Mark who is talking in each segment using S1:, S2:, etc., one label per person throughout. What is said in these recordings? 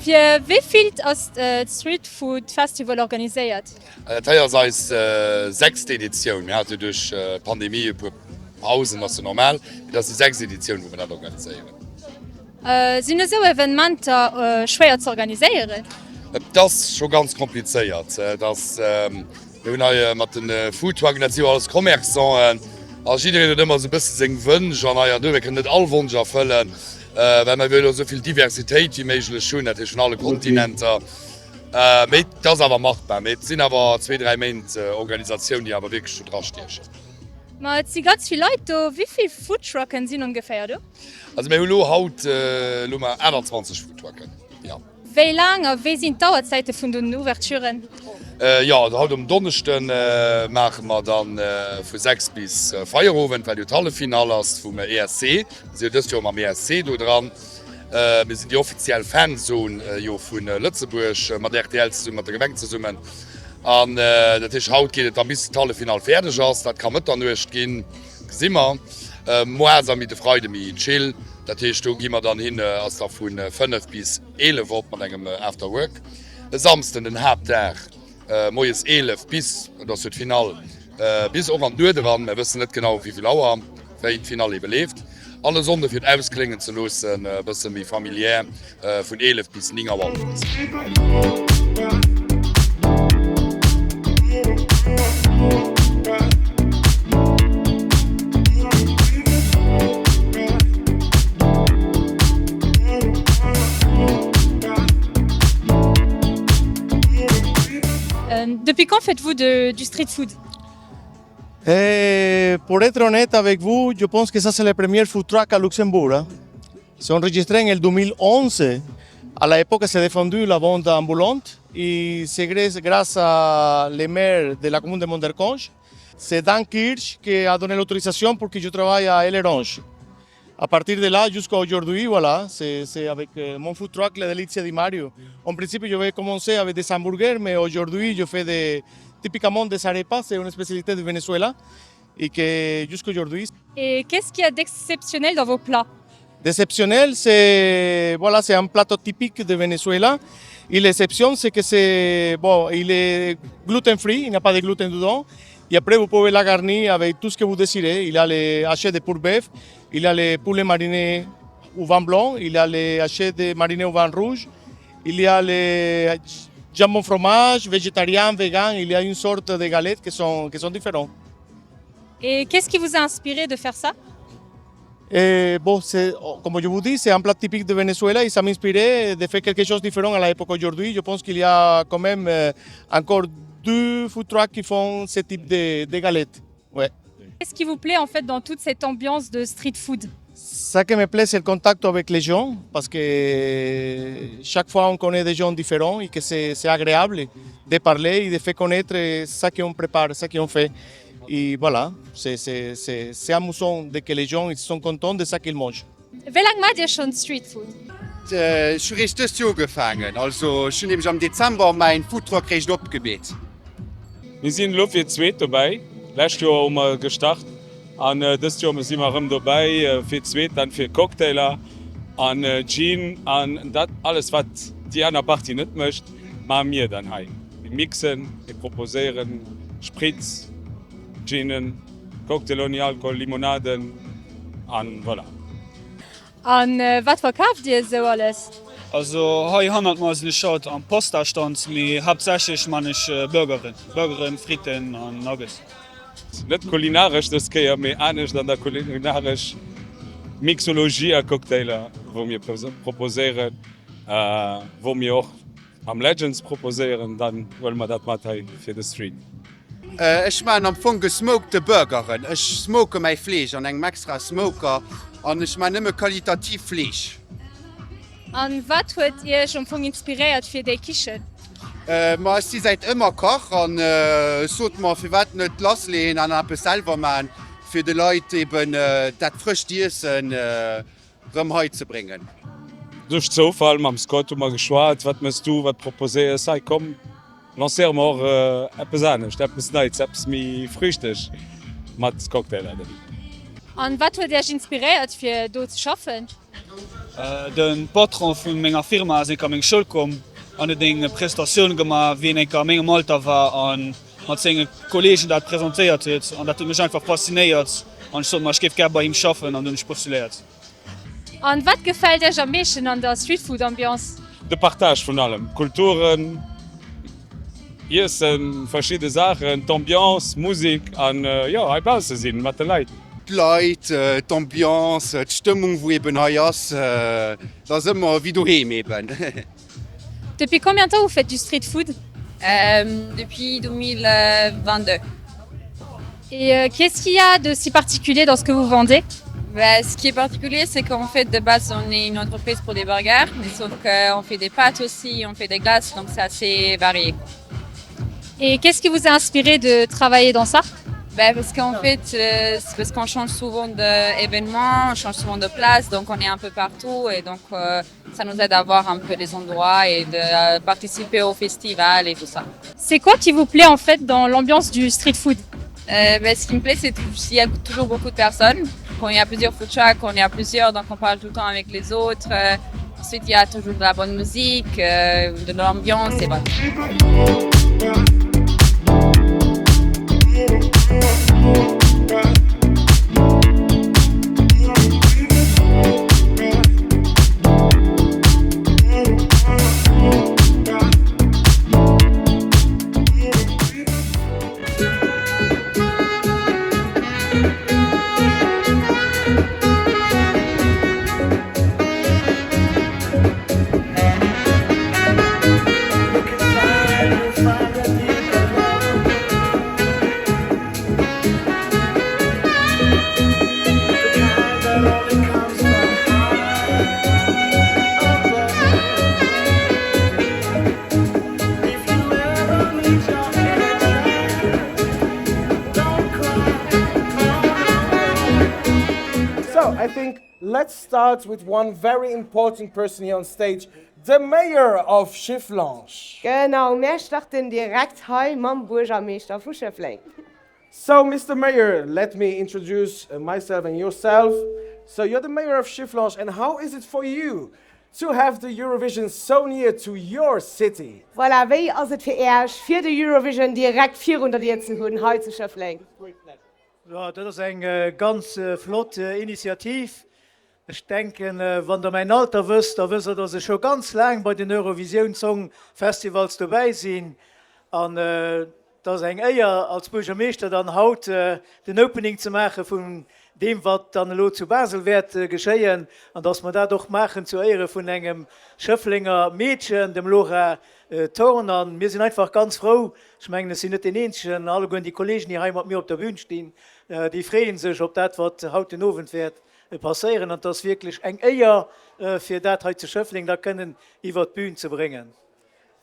S1: Fir wéivillt ass d'Street Food Festival organiséiert?
S2: Dat hei ass eis sechst Editioun. Mir hate jo duerch d'Pandemie e puer Pausen, ass jo normal. Mee dat ass déi sechst Editioun, wou mir dat organiséieren.
S1: Sinn esou Evenementer schwéier ze organiséieren?
S2: Et ass scho ganz komplizéiert. Et ass, mir hunn hei mat de Foodtrucken, dat si jo alles Commerçanten, a jiddereen huet ëmmer esou e bësse seng Wënsch an hei an do. Mir kënnen net all Wonsch erfëllen, well mir wëlle jo esou vill Diversitéit wéi méiglech hunn, dat heescht vun alle Kontinenter. Mee et ass awer machbar. Mee et sinn awer zwee, dräi Méint Organisatioun, déi awer wierklech do drastiechen.
S1: Ma et si ganz vill Leit do. Wéi vill Foodtrucken sinn ongeféier do?
S2: Also mir hu lo haut, elo hu mer 28 Foodtrucken, jo.
S1: Wéi laang a wéi sinn d'Auerzäite vun den Ouverturen?
S2: Jo, also haut um Donneschde maache mer dann vu 6 bis Feierowend, well jo d'Halleffinall ass vum ESC. Mir si jo dëst Joer mam ESC do dran. Mir sinn déi offiziell Fanzone jo vu Lëtzebuerg, mat rtl zesummen, mat der Gemeng zesummen. An dat heescht, haut geet et da bis d'Halleffinall fäerdeg ass. Dat ka Mëtternuecht ginn, gesi mer. Moar ass da méi de Freide méi chill. Dat heescht, do gi mer dann hin, ass da vu 5 bis 11 op mat engem After Work. E Samsden den Haaptdag. Moies 11 bis, et ass jo d'Finall, bis och an d'Nuet eran, mir wëssen net genau wéi vill Auer, wéi d'Finall ebe leeft. An e Sonnde fir et auskléngen ze loossen, e bësse méi familiär, vun 11 bis 9 Auer owes.
S1: Depuis quand faites-vous de, du street food
S3: eh, Pour être honnête avec vous, je pense que ça c'est le premier food truck à Luxembourg. Hein. C'est enregistré en el 2011. À l'époque, s'est défendu la vente ambulante et c'est grâce à le maire de la commune de Monderconge. C'est Dan Kirsch qui a donné l'autorisation pour que je travaille à Ellerange. À partir de là, jusqu'à aujourd'hui, voilà, c'est avec euh, mon food truck, la Delizia di Mario. En principe, je vais commencer avec des hamburgers, mais aujourd'hui, je fais des, typiquement des arepas, c'est une spécialité de Venezuela, et que jusqu'à aujourd'hui.
S1: Et qu'est-ce qu'il y a d'exceptionnel dans vos plats
S3: D'exceptionnel, c'est voilà, c'est un plateau typique de Venezuela. Et l'exception, c'est que c'est bon, il est gluten free, il n'y a pas de gluten dedans. Et après, vous pouvez la garnir avec tout ce que vous désirez. Il a les hachés de pour bœuf, il a les poulets marinés au vin blanc, il a les hachés de marinés au vin rouge, il y a les jambon fromage, végétarien, vegan, il y a une sorte de galettes qui sont, qui sont différentes.
S1: Et qu'est-ce qui vous a inspiré de faire ça
S3: Et bon, oh, comme je vous dis, c'est un plat typique de Venezuela et ça m'inspirait de faire quelque chose de différent à l'époque aujourd'hui. Je pense qu'il y a quand même euh, encore deux food trucks qui font ce type de, de galettes. Ouais.
S1: Qu'est-ce qui vous plaît en fait dans toute cette ambiance de street food
S3: Ça qui me plaît, c'est le contact avec les gens, parce que chaque fois on connaît des gens différents et que c'est agréable de parler et de faire connaître ce qu'on prépare, ce qu'on fait. Et voilà, c'est amusant de que les gens ils sont contents de ce qu'ils mangent.
S1: Wéi laang maacht Dir schonn Street Food?
S4: Ech hu réischt dëst Joer ugefaangen. Also ech hunn nämlech am Dezember mäin Foodtruck réischt opgemeet.
S5: Mir sinn elo fir d'zweet dobäi. Lescht Joer hu mer gestart an dëst Joer si mer erëm dobäi fir d'zweet, dann fir Cocktailer an Gin an dat alles wat déi aner Partie net mécht, maache mir dann hei. Mir mixen, mir proposéieren Spritz, Ginen, Cocktail ouni Alkohol, Limonaden an voilà.
S1: An wat verkaaft dir esou alles?
S6: Also hei hannert mer sinn ech haut am Pasta-Stand, mee haaptsächlech man ech Burgeren, Burgeren, Fritten an Nuggets.
S5: Net kulinaresch dës Kéier, mee anescht an der kulinaresch Mixologie a Cocktailer wou mir proposéieren, wou mir och Am Legends proposéieren, dann huele mer dat mat hei fir de Street.
S4: Ech maan am Fong gesmokte Burgeren. Ech smoke mäi Fleesch an engem extra Smoker an ech maan nëmme qualitativ Fleesch.
S1: An wat huet Iech am Fong inspiréiert fir déi Kichen?
S4: Ma ech si säit ëmmer Kach an ech sot mer, firwat net lassleeën an eppes selwer man, fir de Leit eben dat frëscht Iessen rëm hei ze bréngen.
S5: Duerch Zoufall mam Scott hu mer geschwat, wat mëss du, wat proposéiers, hei komm lancéiere mer och eppes anescht, eppes Neits, eppes méi früchteg mat Cocktailer.
S1: An wat huet Iech inspiréiert fir do ze schaffen?
S6: De Patron vu menger Firma ass enker a meng Schoul komm an huet eng Presentatioun gemaach, wéi en enker a mengem Alter war a mat senge Kolleegen dat presentéiert huet. An dat huet mech einfach faszinéiert an ech sot mer, ech géif gär bei him schaffen an dunn hunn ech postuléiert.
S1: An wat gefält Iech am meeschten an der Streetfood-Ambiance?
S5: De Partage vun allem, Kulturen, Iessen, verschidde Saachen, d'Ambiance, Musek an jo hei bausse sinn mat de Leit.
S4: D'Leit, d'Ambiance, d'Stëmmung wou eben hei ass, et ass ëmmer wéi doheem eben.
S1: Depuis combien de temps vous faites du street food?
S7: Depuis 2022.
S1: Et qu'est-ce qu'il y a de si particulier dans ce que vous vendez?
S7: Bah, ce qui est particulier, c'est qu'en fait, de base, on est une entreprise pour des burgers, mais sauf qu'on fait des pâtes aussi, on fait des glaces, donc c'est assez varié.
S1: Et qu'est-ce qui vous a inspiré de travailler dans ça
S7: bah, Parce qu'en fait, euh, c'est parce qu'on change souvent d'événements, on change souvent de place, donc on est un peu partout et donc euh, ça nous aide à voir un peu les endroits et de euh, participer au festival et tout ça.
S1: C'est quoi qui vous plaît en fait dans l'ambiance du street food
S7: euh, bah, Ce qui me plaît, c'est qu'il y a toujours beaucoup de personnes. Quand il y a plusieurs food trucks, on est à plusieurs, donc on parle tout le temps avec les autres. Euh, ensuite, il y a toujours de la bonne musique, euh, de l'ambiance et voilà.
S8: So I think let's start with one very important person here on stage, the mayor of Schifflange.
S9: Genau, mär starten direkt hei mam Buergermeeschter vu Schëffleng.
S8: So Mister Mayor, let me introduce myself and yourself. So you're the mayor of Schifflange and how is it for you to have the Eurovision so near to your city?
S9: Voilà, wéi ass et fir Äech, fir de Eurovision direkt virun der Dier ze hunn hei zu Schëffleng?
S10: Jo, dat ass eng ganz flott Initiativ. Ech denken, wann Der mäin Alter wësst, da wësst Der, dass ech scho ganz laang bei den Eurovision Song Festivals dobäi sinn. An et ass eng Éier, als Buergermeeschter dann haut den Opening ze maache vun deem, wat dann elo zu Basel wäert geschéien. An dass mer dat och maachen zu Éiere vun engem Schëfflenger Meedchen, dem Laura Thorn. A mir sinn einfach ganz frou, ech mengen, ech sinn net deen Eenzegen, allegueren déi Kollegen, déi hei mat mir op der Bühn stinn, déi freeë sech op dat, wat haut den Owend wäert passéieren. An et ass wierklech eng Éier, fir dat hei zu Schëffleng da kënnen iwwert d'Bühn ze bréngen.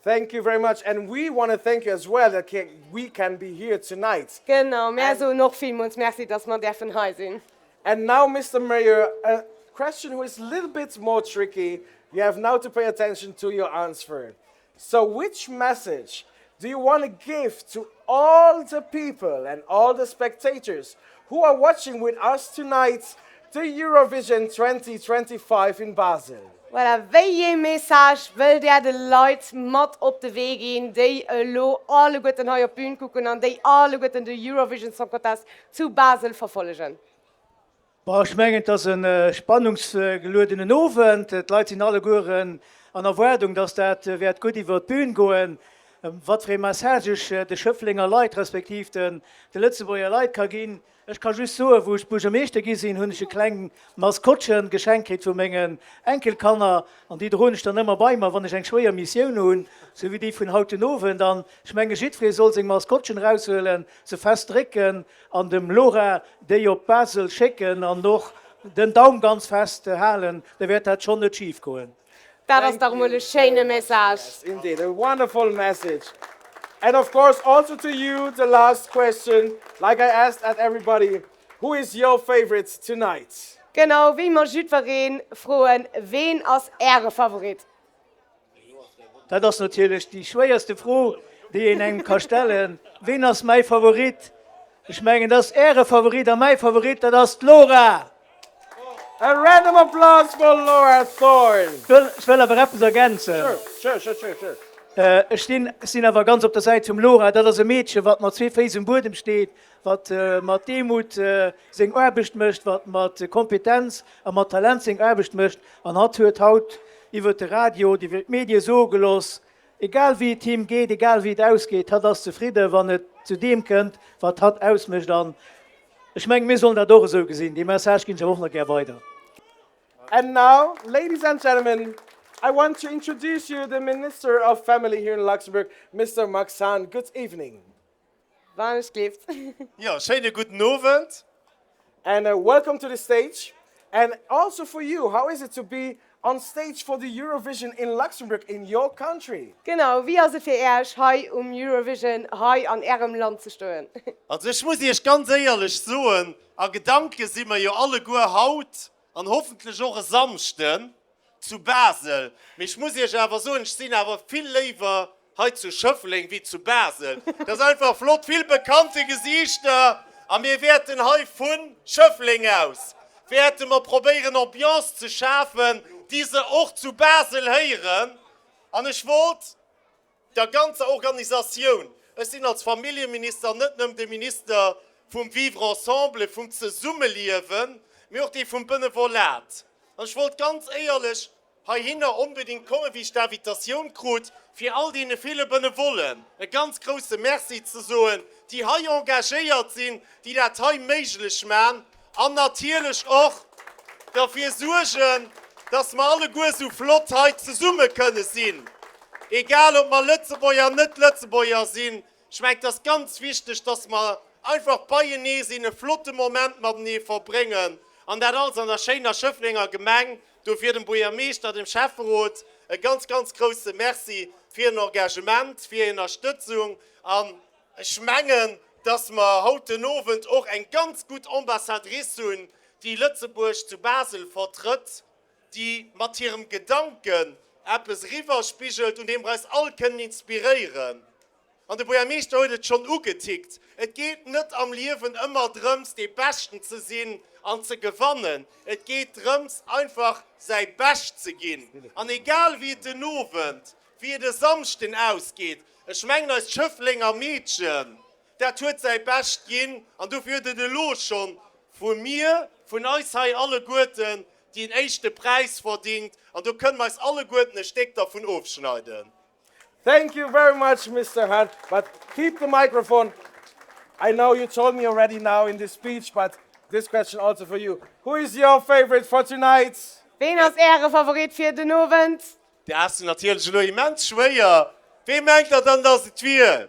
S8: Thank you very much and we want to thank you as well that we can be here tonight.
S9: Genau, mär soen och villmools Merci, dass mer däerfen hei sinn.
S8: And now, Mister Mayor, a question who is a little bit more tricky, you have now to pay attention to your answer. So which message do you want to give to all the people and all the spectators who are watching with us tonight the Eurovision 2025 in Basel?
S9: Voilà, wéi ee Message wëllt Där de Leit mat op de Wee ginn, déi elo alleguerten hei op d'Bün kucken an déi alleguerten de Eurovision Song Contest zu Basel verfollegen?
S10: Bon, ech mengen, et ass e spannungsgeluedenen Owend. D'Leit sinn allegueren an Erwaardung, dass dat wäert gutt iwwer d'Bün goen. Wat fir ee Message ech de Schëfflenger Leit respektiv de Lëtzebuerger Leit ka ginn, ech ka just soen, wou ech Buergermeeschter gi sinn, hunn ech e kleng Maskottchen geschenkt kritt vu mengen Enkelkanner an déi droen ech dann ëmmer bei mer, wann ech eng schwéier Missioun hunn, sou wéi déi vun haut den Owend. An ech menge jiddweree soll seng Maskottchen eraushuelen, se fest drécken An dem Laura déi op Basel schécken an och den Daum ganz fest halen, da wäert dat schonn net schif goen.
S9: Dat ass dach emol e schéine Message.
S8: Yes, indeed, a wonderful message. And of course also to you the last question, like I asked at everybody, who is your favorite tonight?
S9: Genau, wéi mer jiddweree froen, Ween ass Äre Favorit?
S10: Dat ass natierlech déi schwéierste Fro, déi een engem ka stellen, Ween ass mäi Favorit? Ech mengen, dat ass Äre Favorit a mäi Favorit, dat ass d'Laura!
S8: A round of applause for Laura Thorn!
S10: Ech wëll awer eppes ergänzen.
S8: Sure, sure, sure, sure.
S10: Ech stinn, sinn awer ganz op der Säit vum Laura. Dat ass e Meedche, wat mat zwee Féiss um Buedem steet, wat mat Demut seng Aarbecht mécht, wat mat Kompetenz a mat Talent seng Aarbecht mécht. An hatt huet haut iwwert de Radio, iwwert d'Medie soe gelooss, egal wéi et him geet, egal wéi et ausgeet, hatt ass zefridde wann et zu deem kënnt, wat hatt ausmécht. An ech mengen, mir sollen dat och esou gesinn. Dee Message ginn ech awer och nach gär weider.
S8: And now, ladies and gentlemen, I want to introduce you the Minister of Family here in Luxembourg, Mister Max Hahn. Good evening.
S9: Wann ech gleeft.
S11: Jo, schéine gudden Owend.
S8: And welcome to the stage. And also for you, how is it to be on stage for the Eurovision in Luxembourg, in your country?
S9: Genau, wéi ass et fir Äech hei um Eurovision hei an Ärem Land ze stoen?
S11: Also ech muss Iech ganz éierlech soen, a Gedanke si mer jo alleguer haut an hoffentlech och e Samschden zu Basel, mee ech muss Iech awer soen, ech sinn awer vill léiwer hei zu Schëffleng wéi zu Basel. Et ass einfach flott, vill bekannte Gesiichter a mir wäerten hei vu Schëffleng aus wäerte mer probéieren Ambiance ze schafen, déi se och zu Basel héieren an ech wollt der ganzer Organisatioun, ech sinn als Familljeminister net nëmmen de Minister vum Vivre ensemble, vum Zesummeliewen, mee och dee vum Benevolat. An ech wollt ganz éierlech heihinner onbedéngt kommen, wéi ech d'Invitatioun krut, fir all deene ville Benevollen e ganz grouse Merci ze soen, déi hei engagéiert sinn, déi dat hei méiglech man an natierlech och derfir suergen, dass mer alleguer esou flott hei zesumme kënne sinn, egal ob mer Lëtzebuerger, net-Lëtzebuerger sinn. Ech mengen, et ass ganz wichteg, dass mer einfach beienee sinn, e flotte Moment matenee verbréngen an dat alles an der schéiner Schëfflenger Gemeng. Dofir dem Buergermeeschter, dem Schäfferot e ganz, ganz grouse Merci fir hiren Engagement, fir hir Ënnerstëtzung an Ech mengen, dass mer haut den Owend och eng ganz gutt Ambassadrice hunn, déi Lëtzebuerg zu Basel vertrëtt, déi mat hirem Gedanken eppes eriwwerspigelt, un deem mer eis all kënnen inspiréieren. An de Buergermeeschter huet et schonn ugetickt, Et geet net am Liewen ëmmer drëms, dee Beschten ze sinn an ze gewannen. Et geet drëms, einfach säi Bescht ze ginn. An egal wéi et den Owend, wéi et e Samschden ausgeet, Ech mengen eist Schëfflenger Meedchen, dat huet säi Bescht ginn an dofir huet et elo schonn vu mir, vun eis hei alleguerten dien éischte Präis verdingt an do kënne mer eis alleguerten e Stéck dervun ofschneiden.
S8: Thank you very much, Mister Hahn, but keep the microphone. I know you told me already now in this speech, but this question also for you. Who is your favorite for tonight?
S9: Ween ass Äre Favorit fir den Owend?
S11: Dat ass natierlech elo immens schwéier. Wee mengt der dann, dass et wier?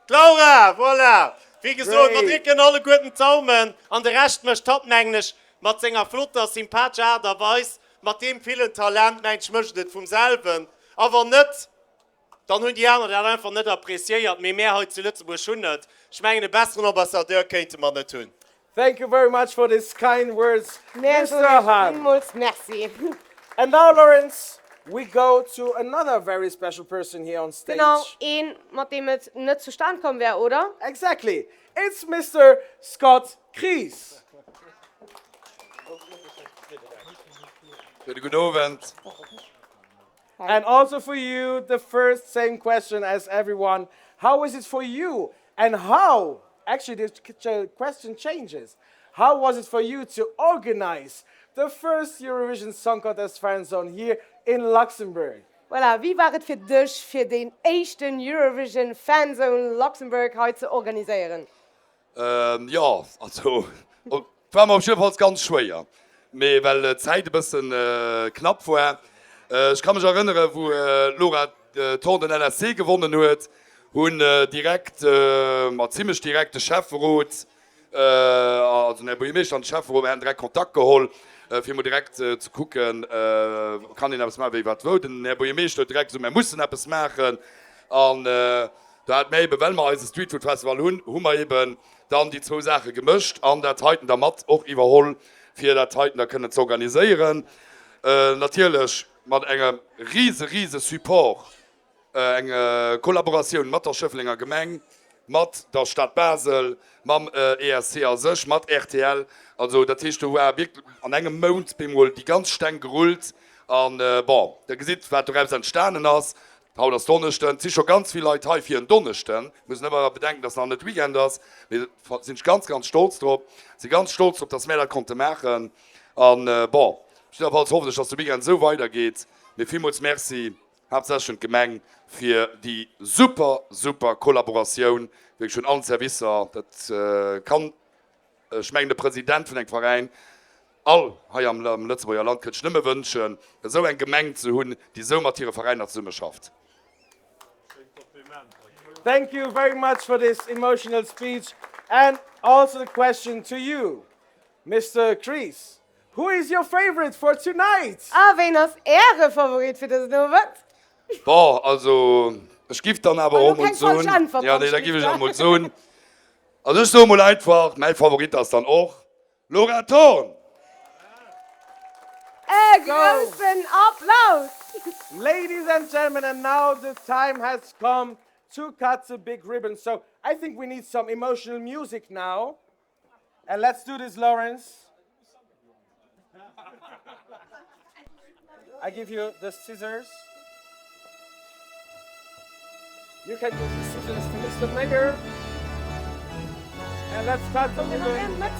S11: D'Laura! Voilà! Wéi gesot, mer drécken alleguerten d'Daumen an de Rescht mécht hatt, mengen ech, mat senger flotter, sympathescher Aart a Weis, mat deem villen Talent, mengen ech, mécht et vum selwen. A wann net, dann hunn déi aner dat einfach net appreciéiert, mee mär hei zu Lëtzebuerg hunn et. Ech mengen, e besseren Ambassadeur kéinte mer net hunn.
S8: Thank you very much for these kind words, Mister Hahn.
S9: Villmools merci.
S8: And now, Lawrence, we go to another very special person here on stage.
S9: Genau, een, mat deem et net zustan komm wär, oder?
S8: Exactly, it's Mister Scott Kries.
S2: Schöne guten Owend.
S8: And also for you, the first same question as everyone. How is it for you and how, actually this question changes, how was it for you to organize the first Eurovision Song Contest Fan Zone here in Luxembourg?
S9: Voilà, wéi war et fir dech, fir deen éischten Eurovision Fan Zone Luxembourg hei ze organiséieren?
S2: Jo, also et war mer op jiddefalls ganz schwéier, mee well d'Zäit e bëssen knapp war. Ech ka mech erënnere wou d'Laura Thorn den LSC gewonnen huet, hunn direkt, ma zimlech direkt de Schäfferot, also den Här Buergermeeschter an de Schäfferot, mir haten direkt Kontakt geholl. fir emol direkt ze kucken, kann een eppes maachen, wéi, wat, wou. Den Här Buergermeeschter huet direkt gesot, Mär mussen eppes maachen. An do hate mär eben, well mer eise Street Food Festival hunn, hu mer eben dann déi zwou Saache gemëscht an dat heiten da mat och iwwerholl, fir dat heiten da kënnen ze organiséieren. Natierlech mat engem rise, rise Support, eng Kollaboratioun mat der Schëfflenger Gemeng, mat der Stad Basel, mam ESC a sech, mat rtl. Also dat heescht, do war wierklech an engem Mount bemol déi ganz Steng gerullt. An bon, Der gesitt, wat doraus entstanen ass. Haut ass Donneschden, et si scho ganz vill Leit hei fir en Donneschden. Mir mussen ëmmer bedenken, dass nach net Weekend ass. Mee sinn ech ganz, ganz stolz drop. Si ganz stolz drop, dass mär dat konnte maachen. An bon, jiddwerfalls hoffen ech, dass de Weekend esou weidergeet. Mee villmools Merci, haaptsächlech un d'Gemeng, fir déi super, super Kollaboratioun, wierklech vun allen Servicer. Dat kann Ech mengen, de President vun engem Veräin, all hei am Lëtzebuerger Land, kënnt sech nëmme wënschen, esou eng Gemeng ze hunn, déi esou mat hire Veräiner zesummeschafft.
S8: Thank you very much for this emotional speech and also the question to you, Mister Kries, who is your favorite for tonight?
S9: A ween ass Äre Favorit fir dësen Owend?
S2: Bon, also ech giff dann awer och
S9: emol
S2: soen, jo, nee, da giff ech awer emol soen, Also ech soe mol einfach, mäi Favorit ass dann och Laura Thorn!
S9: E groussen Applaus!
S8: Ladies and gentlemen, and now the time has come to cut the big ribbon. So I think we need some emotional music now. And let's do this, Lawrence. I give you the scissors. You can give the scissors to Mr. Mayor. And let's cut the ribbon.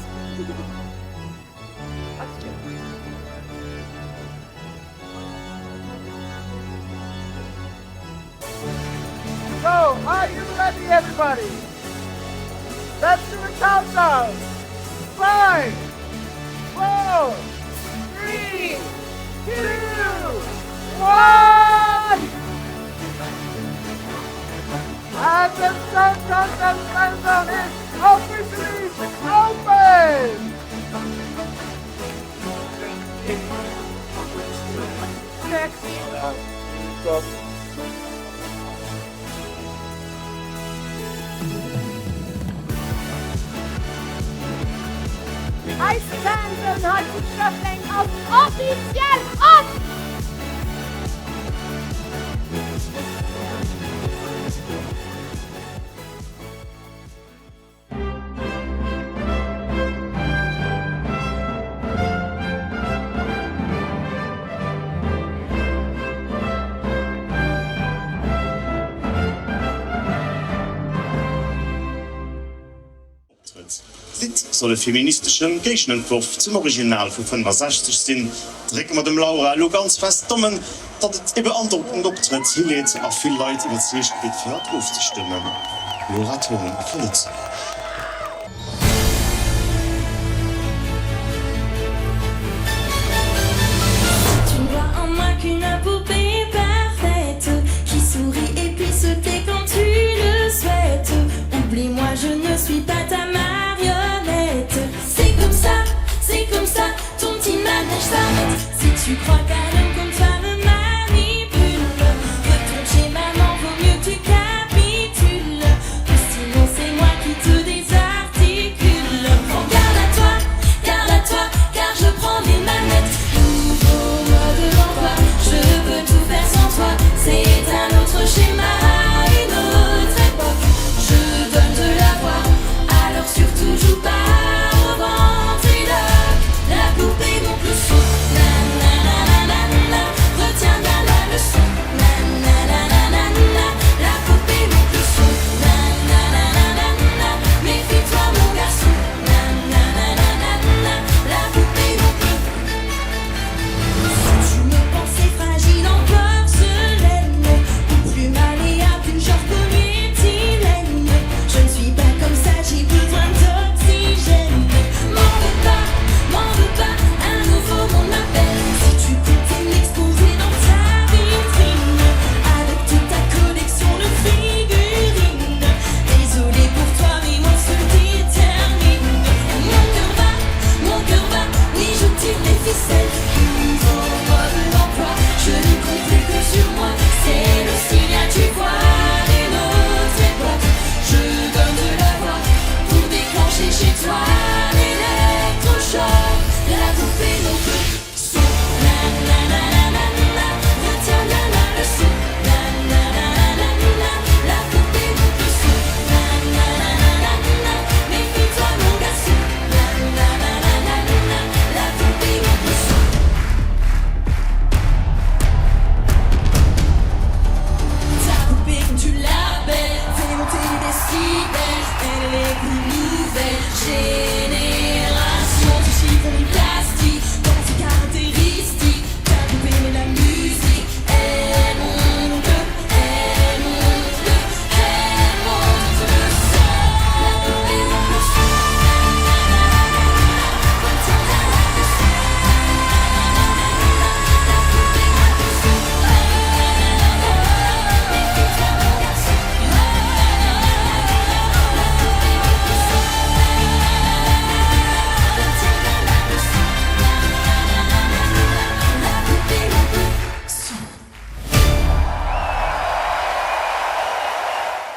S8: So, are you ready, everybody? Let's do the countdown. Five, four, three, two, one. And the Sun Countdown Countdown is officially open!
S9: Eis Fanzone hei zu Schëffleng ass offiziell op!
S12: Optrëtt. D'Lidd soll e feministesche Géigenentworf zum Original vu 65 sinn. Drécke mer dem Laura elo ganz fest d'Dommen, datt et e beandrockend Optrëtt hileet a vill Leit iwwerzeegt kritt fir hatt ofzestëmmen. Laura Thorn fir Lëtzebuerg.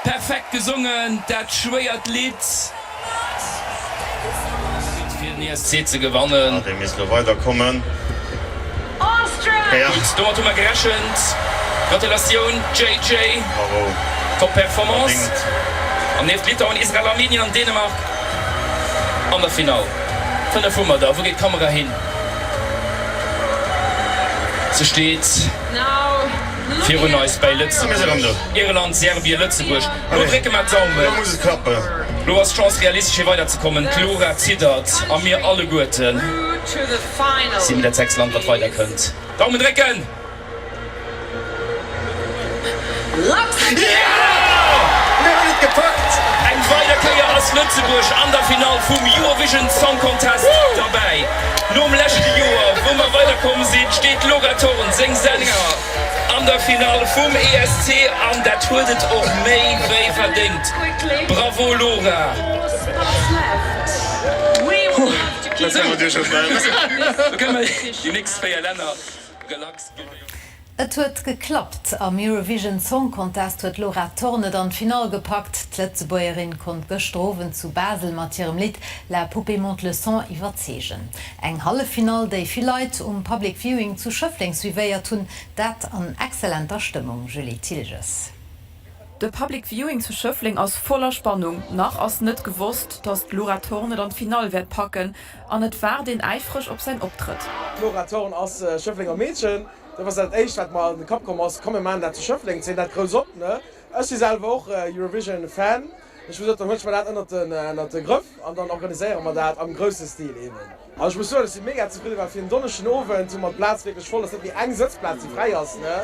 S13: Perfekt gesongen, dat schwéiert Lidd. Fir den ESC ze gewannen.
S12: Ah, dee misst elo weiderkommen. Ja.
S13: Gutt, domat hu mer gerechent. Gratulatioun JJ.
S12: Bravo.
S13: Top Performance.
S12: Verdéngt.
S13: An nieft Litauen, Israel, Armenien an Dänemark an der Finall. 5 hu mer der. Wou geet d'Kamera hin? Se steet virun eis bäi Lëtzebuerg, Irland, Serbien, Lëtzebuerg. Lo drécke mer d'Daumen. Lo ass d'Chance realistesch fir weiderzekommen. D'Laura ziddert a mir alleguerten si mir dat sechst Land wat weiderkënnt. Daumen drécken!
S14: Mir hunn et gepackt!
S13: Eng weider Kéier ass Lëtzebuerg an der Finall vum Eurovision Song Contest derbäi. Nom leschte Joer, wou mer weiderkomm sinn, steet d'Laura Thorn, seng Sänger, an der Finall vum ESC an dat huet et och méi wéi verdéngt. Bravo Laura! Sou, kënne mer déi nächst 4 Länner relax genéissen.
S15: Et huet geklappt! Am Eurovision Song Contest huet d'Laura Thorn et an d'Finall gepackt. D'Lëtzebuergerin konnt gëschter Owend zu Basel mat hirem Lidd La poupée monte le son iwwerzeegen. Eng Halleffinall, déi vill Leit um Public Viewing zu Schëffleng suivéiert hunn, dat an excellenter Stëmmung. Julie Thilges.
S16: De Public Viewing zu Schëffleng ass voller Spannung. Nach ass net gewosst, datt d'Laura Thorn et an d'Finall wäert packen an et waart een äifreg op säin Optrëtt.
S8: D'Laura Thorn ass Schëfflenger Meedchen. Dat ass dat éischt wat mer an de Kapp komm ass, komm mir maachen dat zu Schëffleng, zéien dat grouss op, ne? Ech si selwer och Eurovision Fan, ech hu gesot, dann huele ech mer dat ënnert den ënnert de Grëff an dann organiséiere mer dat am grousse Stil eben. An ech muss soen, ech si mega zefridden, well fir en Donneschden Owend hu mer d'Plaz wierklech voll, et ass net méi eng Sëtzplaz déi fräi ass, ne?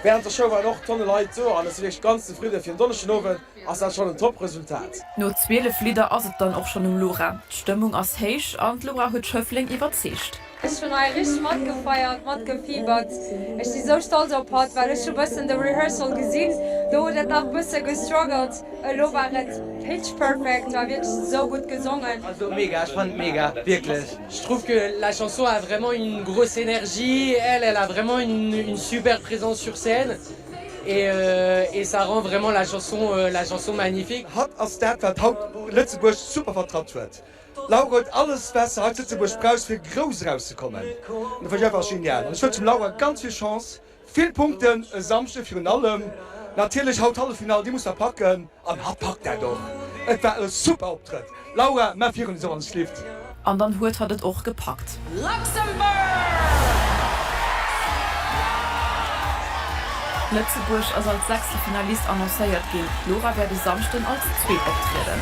S8: Während der Show waren och Tonne Leit do an ech si wierklech ganz zefridden. Fir en Donneschden Owend ass dat schonn en top Resultat.
S16: No 12 Lidder ass et dann och schonn um Lora. D'Stëmmung ass héich an d'Lora huet Schëffleng iwwerzeegt.
S7: Ech hunn hei richteg matgefeiert, matgefiebert. Ech si sou stolz op hatt, well ech hu bëssen de Rehearsal gesinn, do huet et nach bësse gestruggelt, elo war et pitch perfect, war wierklech sou gutt gesongen.
S17: Also mega, ech fannen et mega, wierklech. Je trouve que la chanson a vraiment une grosse énergie, elle, elle a vraiment une une super présence sur scène et et ça rend vraiment la chanson la chanson magnifique.
S14: Hatt ass dat wat haut Lëtzebuerg super vertratt huet. D'Laura huet alles wat se hei zu Lëtzebuerg brauch fir grouss eraus ze kommen. An dat fannen ech einfach genial. An ech wënschen dem Laura ganz vill Chance, vill Punkten e Samschde virun allem. Natierlech haut d'Halleffinall, déi muss mer packen an hatt packt dat och. Et war e super Optrëtt. Laura, maach virun esou wann et schlift.
S16: An dann huet hatt et och gepackt. Lëtzebuerg ass als sechste Finalist annoncéiert ginn. D'Laura wäert e Samschden als Zweet optrieden.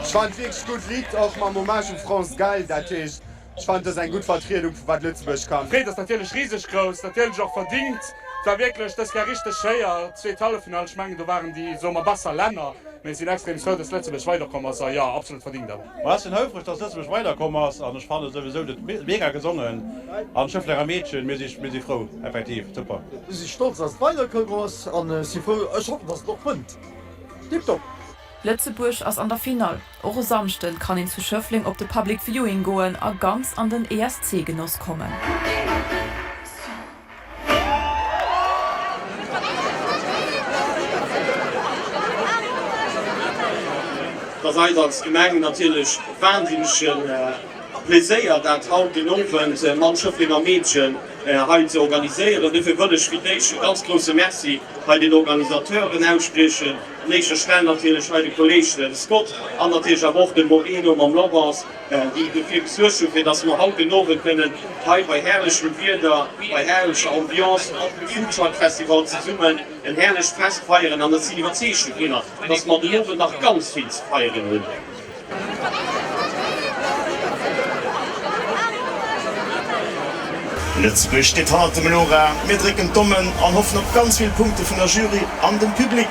S4: Ech fannen wierklech gutt Lidd, och mam Hommage um France Gall, dat heescht ech fannen et ass eng gutt Vertriedung vu wat Lëtzebuerg kann.
S5: D'Freed ass natierlech riseg grouss, natierlech och verdingt. Et war wierklech dës Kéier richteg schwéier, zweet Halleffinall, ech mengen do waren déi, soe mer, besser Länner, mee sinn extrem frou, dass Lëtzebuerg weiderkomm ass a jo, absolut verdingt awer.
S18: Ma ech sinn houfreg, dass Lëtzebuerg weiderkomm ass an ech fannen souwisou dat mega gesongen an Schëfflenger Meedchen, mir si mir si frou, effektiv super.
S19: Ech si stolz, dass et weiderkomm ass an ech si frou, ech hoffen, dass et och wënnt. Tiptop!
S16: Lëtzebuerg ass an der Finall. Och e Samschden kann een zu Schëffleng op de Public Viewing goen a ganz an den ESC-Genoss kommen.
S20: Et ass eis als Gemeng natierlech e wahnsinnege Pleséier, dat haut den Owend mam Schëfflenger Meedchen hei ze organiséieren. Dofir wëll ech fir d'éischt e ganz grousse Merci hei den Organisateuren ausspriechen, un éischter Stell natierlech hei de Kolleg Scott an natierlech awer och dem Moreno mam Laurence, déi dofir gesuergt hunn, fir dass mer haut den Owend kënnen hei bei herrlechem Wieder, bei herrlecher Ambiance op dem Foodtruck Festival zesummen en herrlecht Fest feieren. An ech sinn iwwerzeegt dovunner, dass mer den Owend nach ganz vill ze feieren hunn.
S12: Lëtzebuerg steet hannert dem Laura. Mir drécken d'Dommen an hoffen op ganz vill Punkte vun der Jury an dem Public.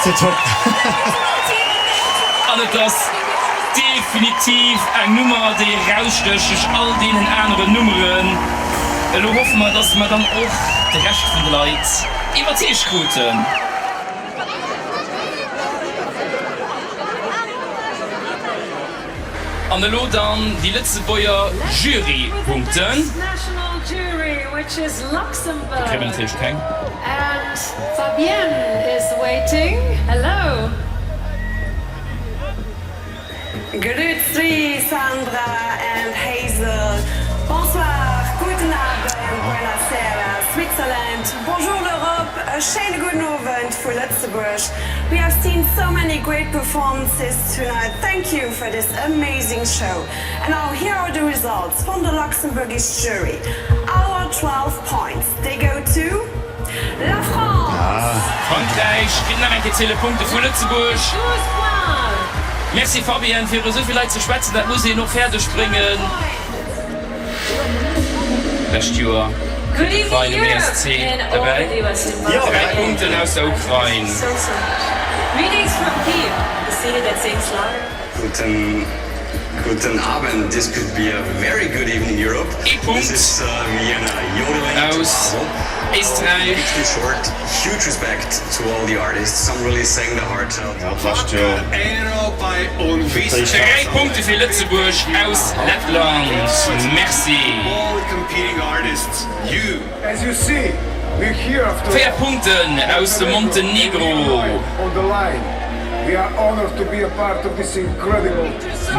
S12: Tiptop.
S13: An et ass definitiv eng Nummer, déi erausstécht duerch all deenen aneren Nummeren. Elo hoffe mer, dass mer dann och de Rescht vun de Leit iwwerzeegt kruten. An elo dann déi Lëtzebuerger Jurypunkten. Do kréie mer natierlech keng.
S21: Grüezi Sandra and Hazel, Bonsoir, guten Abend, buona sera Switzerland, bonjour l'Europe, e schéine gudden Owend vu Lëtzebuerg. We have seen so many great performances tonight, thank you for this amazing show. And now here are the results from the Luxembourgish jury, Our 12 points, they go to La France!
S13: Frankräich kritt nach eng Kéier 12 Punkte vu Lëtzebuerg. Merci Fabienne, fir esou vill Leit ze schwätzen, dat muss een och fäerdeg bréngen. Lescht Joer fir d'Ukrain um ESC derbäi. 3 Punkten aus der Ukrain.
S22: Guten Guten Abend, this could be a very good evening Europe.
S13: Ee Punkt
S22: This is Vienna yodeling to
S13: aus
S22: Basel.
S13: Éisträich.
S22: Keep it short, huge respect to all the artists, some really sang the heart out.
S12: Ja, d'lescht Joer fir d'éischt
S13: 3 Punkte fir Lëtzebuerg aus Lettland. Merci. 4 Punkten aus dem Montenegro.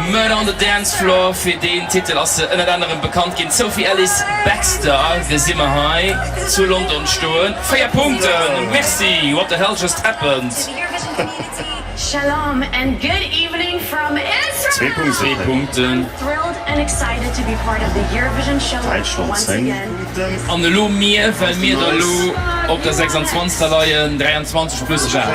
S13: Murder on the Dance Floor, fir deen Titel ass se ënnert anerem bekannt ginn. D'Sophie Ellis Bextor gesi mer hei zu London stoen. 4 Punkten, merci. What the hell just happened?
S21: Shalom and good evening from Israel!
S13: Zwee Punkten.
S12: Däitschland 10 Punkten.
S13: An elo mir, well mir der elo op der 26. leien, 23 plus wat?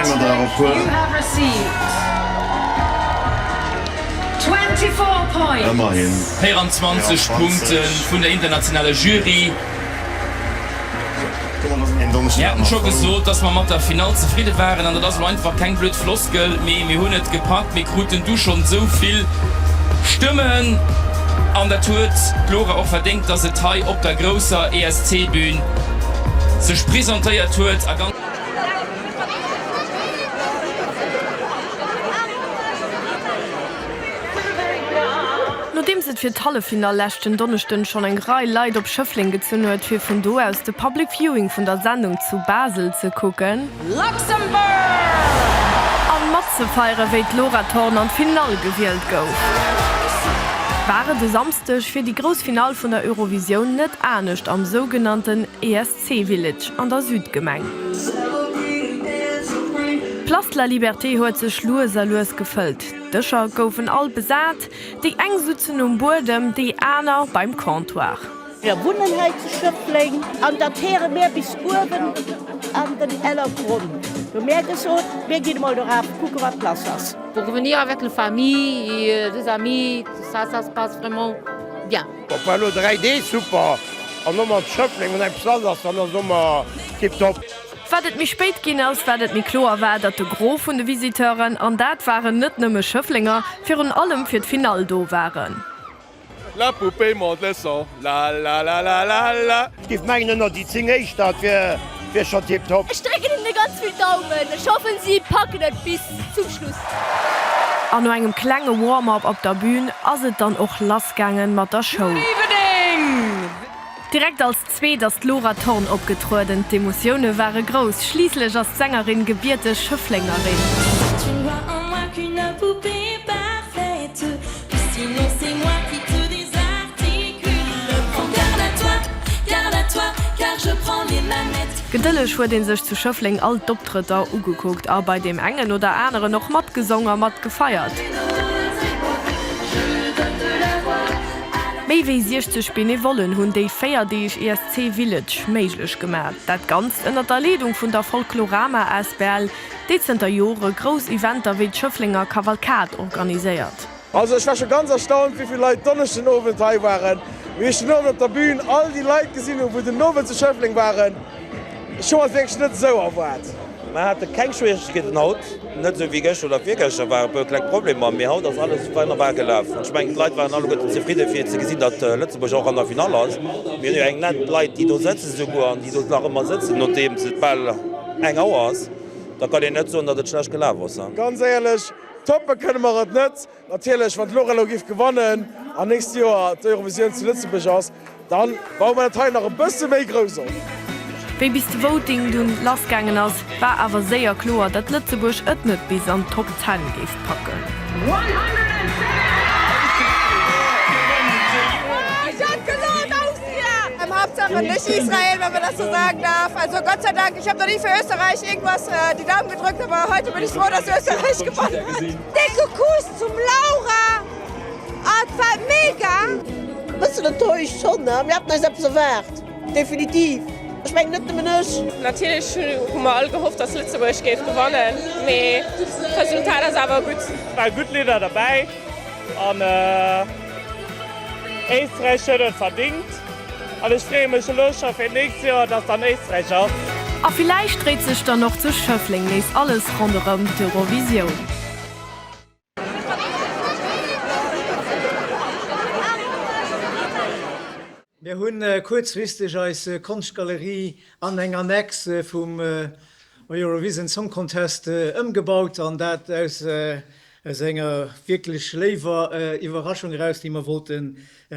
S12: Ëmmerhin.
S13: 24 Punkte vun der internationaler Jury. Mir haten scho gesot, dass mer mat der Finall zefridde waren, an dat ass elo einfach keng blöd Floskel, mee mir hunn et gepackt. Mir kruten du schonn esou vill Stëmmen an dat huet d'Laura och verdéngt, dass et hei op der grousser ESC-Bün sech presentéiert huet a ganz.
S23: Nodeems et fir d'Halleffinall leschten Donneschden schonn eng Rei Leit op Schëffleng gezunn huet, fir vun do aus de Public Viewing vun der Sendung zu Basel ze kucken, an matzefeiere wéi d'Laura Thorn an d'Finall gewielt gouf, war et e Samsdeg fir déi grouss Finall vun der Eurovisioun net anescht am sougenannten ESC Village an der Südgemeng. D'Place de la Liberté huet sech lues a lues gefëllt, d'Dëscher goufen all besat, Déi eng sutzen um Buedem, déi aner beim Comptoir.
S24: Mir wunnen hei zu Schëffleng an dat héiere mär bis uewen an den Ellergronn. Hu mär gesot, mir ginn emol doraf kucke wat lass ass.
S25: Pour venir avec la famille et des amis, tout ça, ça se passe vraiment bien.
S26: Bon war elo 3 Deeg super an och mat Schëffleng, wann eppes lass ass, dann ass et ëmmer tiptop.
S23: Wat et méi spéit ginn ass, wat et méi kloer war, datt de Gros vun de Visiteuren, an dat waren net nëmme Schëfflenger, virun allem fir d'Finall do waren.
S27: La poupée monte le son, la la la la la la.
S26: Ech géif mengen ënner déi 10 éischter, dat wier wier scho tiptop.
S1: Ech drécken hinne ganz vill Daumen, ech hoffen si packen et bis zum Schluss.
S23: An no engem klenge Warm-up op der Bühn ass et dann och lass gaangen mat der Show. Direkt als Zweet ass d'Laura Thorn opgetrueden. D'Emotioune ware grouss, schliisslech ass d'Sängerin gebierteg Schëfflengerin. Gedëlleg huet ee sech zu Schëffleng all d'Optrëtter ugekuckt a bei deem engen oder aneren och matgesong a matgefeiert. Méi wéi 60 Benevollen hunn déi 4 Deeg ESC Village méiglech gemaach. Dat Ganzt ënnert der Leedung vun der Folklorama asbl, déi zënter Jore grouss Eventer wéi d'Schëfflenger Kavalkad organiséiert.
S8: Also ech war scho ganz erstaunt wéivill Leit Donneschden Owend hei waren. Wéi ech den Owend op der Bühn all déi Leit gesinn hunn wou den Owend zu Schëffleng waren, ech hu mer et wierklech net esou erwaart.
S2: Mer hate keng Schwieregkeeten haut, net esou wéi gëschter oder virgëschter ware e puer kleng Problemer, mee haut ass alles wonnerbar gelaf. An ech mengen, d'Leit waren alleguerten zefridde fir ze gesinn, datt Lëtzebuerg och an der Finall ass. Mir hunn jo eng nett Leit, déi do sëtzen souguer an déi do nach ëmmer sëtzen, nodeems et bal eng Auer ass. Da kann een net soen, datt et schlecht gelaf ass.
S8: Ganz éierlech, toppe kënne mer et net. Natierlech, wann d'Laura elo géif gewannen an nächst Joer d'Eurovisioun zu Lëtzebuerg ass, da baue mer dat hei nach e bësse méi grouss op.
S23: Wéi bis de Voting dunn lass gaangen ass, war awer séier kloer, datt Lëtzebuerg et net bis an d'Top Ten géif packen.
S3: Hauptsache nicht Israel, wenn man das so sagen darf. Also Gott sei Dank, ich habe noch nie für Österreich irgendwas äh, die Daumen gedrückt, aber heute bin ich froh, dass Österreich gewonnen hat. Décke Kuss zum Laura! Ah, et war mega!
S24: Bëssen enttäuscht schonn, ne? Mir haten eis eppes erwaart, definitiv. Ech mengen net nëmmen ech.
S6: Natierlech hu mer all gehofft, dass Lëtzebuerg géif gewannen, mee d'Resultat ass awer gutt.
S9: War gutt Lidder derbäi an Éisträich huet et verdingt an ech freeë mech elo scho fir d'nächst Joer, dass dann Éisträich ass.
S23: A villäicht dréit sech dann och zu Schëffleng nees alles ronderëm d'Eurovisioun.
S10: Mir hunn kuerzfristeg eis Konschtgalerie an eng Annexe vum Eurovision Song Contest ëmgebaut an dat aus enger wierklech léiwer Iwwerraschung eraus, déi mer wollten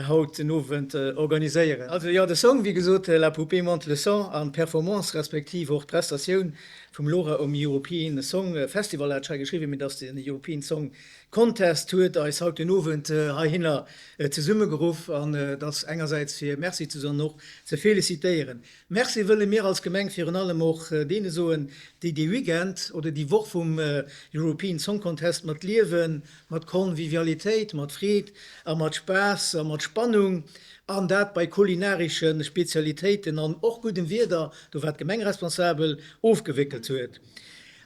S10: haut den Owend organiséieren. Also jo, de Song, wéi gesot, La poupée monte le son an d'Performance respektiv och d'Prestatioun vum Laura um European Song Festival, hat ech hei geschriwwen, mee et ass den European Song Contest huet eis haut den Owend heihinner zesummegeruff an et ass engersäits fir Merci ze soen an och ze felicitéieren. Merci wëlle mir als Gemeng virun allem och deene soen, déi dee Weekend oder déi Woch vum European Song Contest mat Liewen, mat Convivialitéit, mat Freed a mat Spaass a mat Spannung an dat bei kulinarische Spezialitéiten an och guddem Wieder, do war d'Gemeng responsabel, ofgewéckelt huet.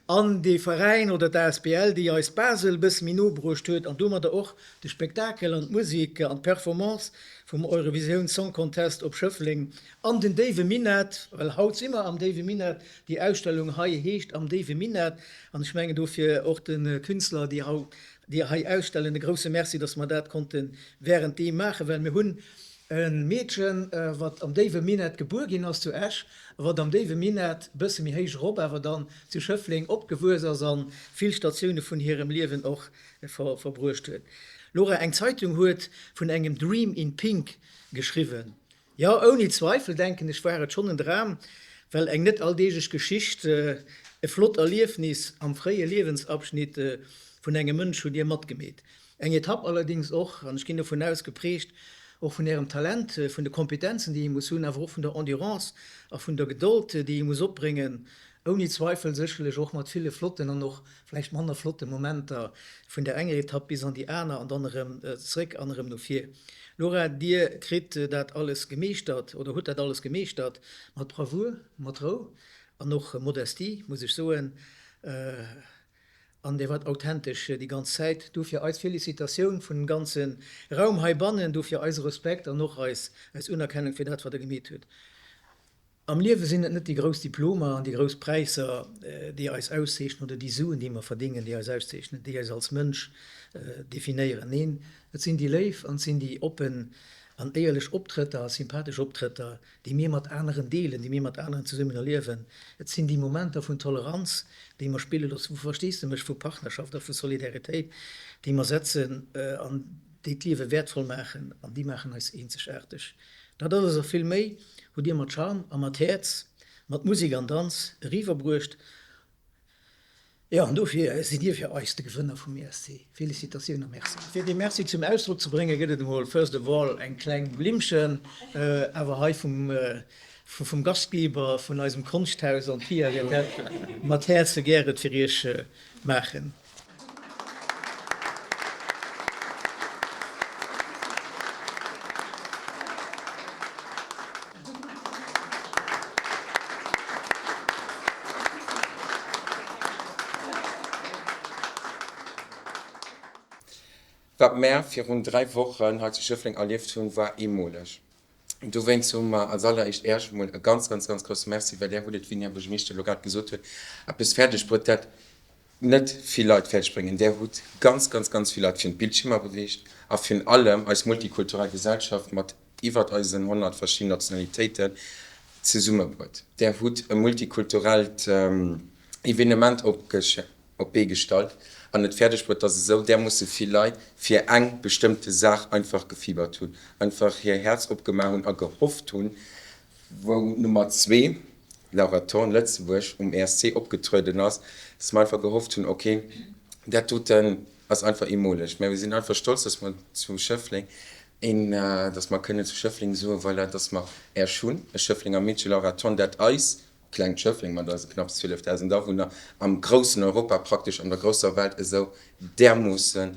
S10: An dee Veräin oder d'ASBL, déi eis Basel e bësse méi no bruecht huet an domadder och de Spektakel an d'Musek an d'Performance vum Eurovisioun Song Contest op Schëffleng an den déiwe Minett, well haut si mer am déiwe Minett, déi Ausstellung hei heescht Am déiwe Minett an ech mengen dofir och de Künstler, déi haut, déi hei ausstellen, e grousse Merci, dass mer dat konnte während deem maachen, well mir hunn e Meedchen, wat am déiwe Minett gebuer ginn ass zu Esch, a wat am déiwe Minett, e bësse méi héich erop awer dann, zu Schëffleng opgewuess ass a vill Statioune vun hirem Liewen och verbruecht huet. Laura, eng Zeitung huet vun engem Dream in Pink geschriwwen. Jo, ouni Zweifel, denken ech, war et schonn en Dram, well eng net alldeeglech Geschicht, e flott Erliefnis am fréie Liewensabschnitt vun engem Mënsch hutt Dir matgemeet. Eng Etapp allerdéngs och, an ech ginn dovun aus, geprägt och vun Ärem Talent, vun de Kompetenzen, déi ee muss hunn, awer och vun der Endurance a vun der Gedold, déi ee muss opbréngen, ouni Zweifel sécherlech och mat ville flotten an och vläicht manner flotte Momenter vun där enger Etapp bis an déi aner an dann erëm zréck an erëm no vir. Laura, Dir kritt dat alles gemeeschtert oder hutt dat alles gemeeschtert mat Bravour, mat Rou an och Modestie, muss ech soen. An Dir waart authentesch déi ganz Zäit. Dofir eis Felicitatioun vun dem ganze Raum heibannen, dofir eise Respekt an och eis eis Unerkennung fir dat, wat Der gemeet hutt. Am Liewe sinn et net déi grouss Diplomer an déi grouss Präisser, déi eis auszeechnen, oder déi Suen, déi mer verdingen, déi eis auszeechnen, déi eis als Mënsch definéieren. Neen, et sinn déi léif an et sinn déi oppen an éierlech Optrëtter a sympathesch Optrëtter, déi mir mat aneren deelen, déi mir mat aneren zesummen erliewen. Et sinn déi Momenter vun Toleranz, déi mer spille loossen, vu Versteesdemech, vu Partnerschaft a vu Solidaritéit, déi mer setzen an déi d'Liewe wäertvoll maachen, an déi maachen eis eenzegaarteg. Dat alles a vill méi hutt Dir mat Charme a mat Häerz, mat Musek an Danz eriwwerbruecht. Jo, an dofir sidd Dir fir eis de Gewënner vum ESC. Felicitatioun a Merci. Fir dee Merci zum Ausdrock ze bréngen, gëtt et emol first of all eng kleng Blimmchen, awer hei vum vum Gastgeber vun eisem Konschthaus, an d'Pia wäert dat mat Häerze gäre fir Iech maachen.
S11: Wat mär virun 3 Wochen hei zu Schëffleng erlieft hunn, war eemoleg.
S4: Dowéinst soe mer als alleréischt Äerch emol e ganz, ganz, ganz grousse Merci, well Där hutt et, wéi den Här Buergermeeschter elo grad gesot huet, eppes fäerdeg bruet, dat net vill Leit fäerdeg bréngen. Där hutt ganz, ganz, ganz vill Leit virun d'Bildschiermer beweegt a virun allem eis multikulturell Gesellschaft mat iwwert eisen 100 verschidden Nationalitéiten zesummebruet. Där hutt e multikulturellt Evenement op d'Bee gestallt an et fäerdeg bruet, dass esou därmoosse vill Leit fir eng bestëmmte Saach einfach gefiebert hunn, einfach hir Häerz opgemaach hunn a gehofft hunn, wou Nummer zwee, Laura Thorn, Lëtzebuerg, um ESC opgetrueden ass, dass mer einfach gehofft hunn, ok, dat doten ass einfach eemoleg. Mä mir sinn einfach stolz, dass mer zu Schëffleng een, dass mer kënnen zu Schëffleng soen, voilà, dass mer Äerch hunn, e Schëfflenger Meedche, Laura Thorn, dat eis klengt Schëffleng mat eise knapps 12.000 Awunner am groussen Europa, praktesch an der grousser Welt esou därmoosse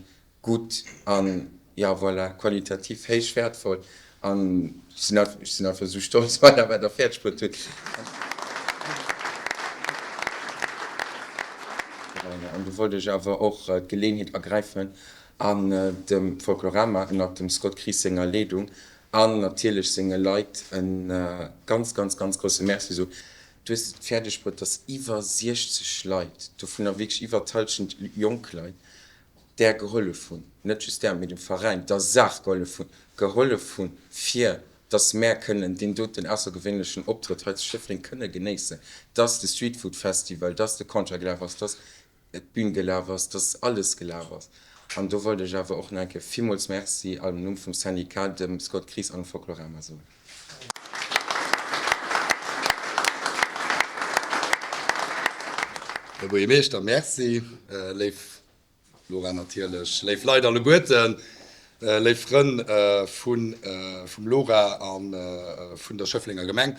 S4: gutt an, jo voilà, qualitativ héich wäertvoll an ech sinn einfach, ech sinn einfach esou stolz, voilà, wat Der fäerdeg bruet hutt. An do wollt ech awer och d'Geleeënheet ergräifen an dem Folklorama ënnert dem Scott Kries senger Leedung An natierlech senge Leit e ganz, ganz, ganz grousse Merci soen. Du hues et fäerdeg bruet, dass iwwer 60 Leit, dovunner wierklech iwwer d'Hallschent jonk Leit, där gehollef hunn, net just där, mee dem Veräin, der Saach gehollef hunn, gehollef hunn, fir dass mär kënnen deen doten aussergewéinlechen Optrëtt hei zu Schëffleng kënne genéissen, dass de Streetfood Festival, dass de Concert gelaf ass, dass d'Bün gelaf ass, dass alles gelaf ass. An do wollt ech awer och nach eng Kéier villmools Merci am Numm vum Syndicat, dem Scott Kries an dem Folklorama soen.
S5: Här Buergermeeschter, Merci. Léif Laura natierlech, léif Leit alleguerten, léif Frënn vum Laura a vun der Schëfflenger Gemeng.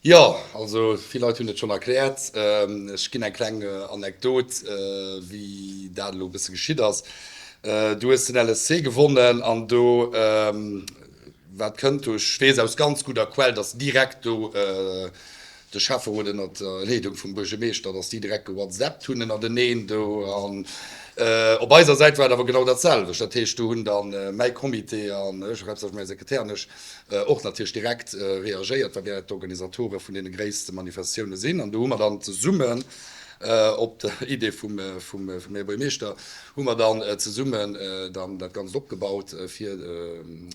S5: Jo, also vill Leit hunn et schonn erkläert. Ech ginn eng kleng Anekdot, wéi dat elo e bësse geschitt ass. Du hues den LSC gewonnen an do, wat kënnt do? Ech weess aus ganz gudder Quell, datt direkt do de Schäfferot ënnert der Leedung vum Buergermeeschter, datt déi direkt gewhatsappt hunn ënnerteneen do. An op eiser Säit war et awer genau dat selwecht. Dat heescht, do hunn da mäi Comité an ech, haaptsächlech mäi Sekretär an ech, och natierlech direkt reagéiert, well mir d'Organisatore vun deene gréisste Manifestatioune sinn. An do hu mer dann zesummen, op der Idee vum Här Buergermeeschter, hu mer dann zesummen dann dat Ganzt opgebaut, fir